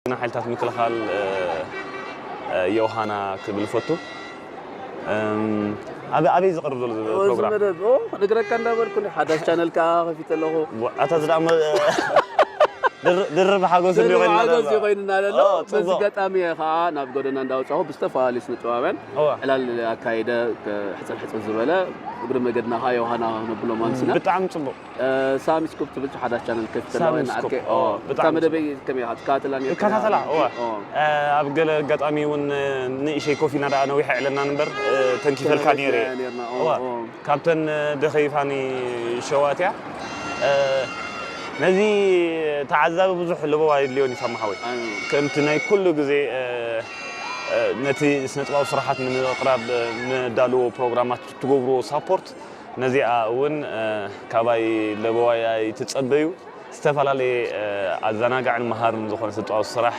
ሓይልታት ምክልኻል ዮሃና ክብል ፈቱ። ኣበይ ዝቐርብ ዘሎ ፕሮግራም? ክነግረካ እንዳበልኩ ሓዳሽ ቻነል ከዓ ከፊተ ኣለኹ። ኣታ ዝዳሞ ድርብ ሓጎስ እንዲኾይንና ኮይንና ዘሎ። በዚ ገጣሚ ከዓ ናብ ጎደና እንዳወፃኹ ብዝተፈላለዩ ስነ ጥበባውያን ዕላል ኣካይደ ሕፅር ሕፅር ዝበለ እግሪ መገድና ከዓ ዮሃና ነብሎ ማንስና። ብጣዕሚ ፅቡቅ። ሳሚ ስኩፕ ትብል ሓዳሽ ቻነል ከፊተ ኣለኹ። ሳሚ ስኩፕ፣ ኦ፣ ብጣዕሚ መደበይ ከመይ ኢኻ ትከታተላኒ? እከታተላ፣ እወ። ኣብ ገለ ኣጋጣሚ እውን ንእሸይ ኮፊና ደኣ ነዊሕ ኣዕለና እምበር ተንኪፈልካ ነይረ። ካብተን ደኸይፋኒ ሸዋት እያ። ነዚ ተዓዛቢ ብዙሕ ለበዋ የድልዮን እዩ ሳሚ ሓወይ። ከምቲ ናይ ኩሉ ግዜ ነቲ ስነጥበባዊ ስራሓት ንምቕራብ ንዳልዎ ፕሮግራማት ትገብርዎ ሳፖርት ነዚኣ እውን ካባይ ለበዋይ ኣይትጸበዩ። ዝተፈላለየ ኣዘናጋዕን መሃርን ዝኾነ ስነጥበባዊ ስራሕ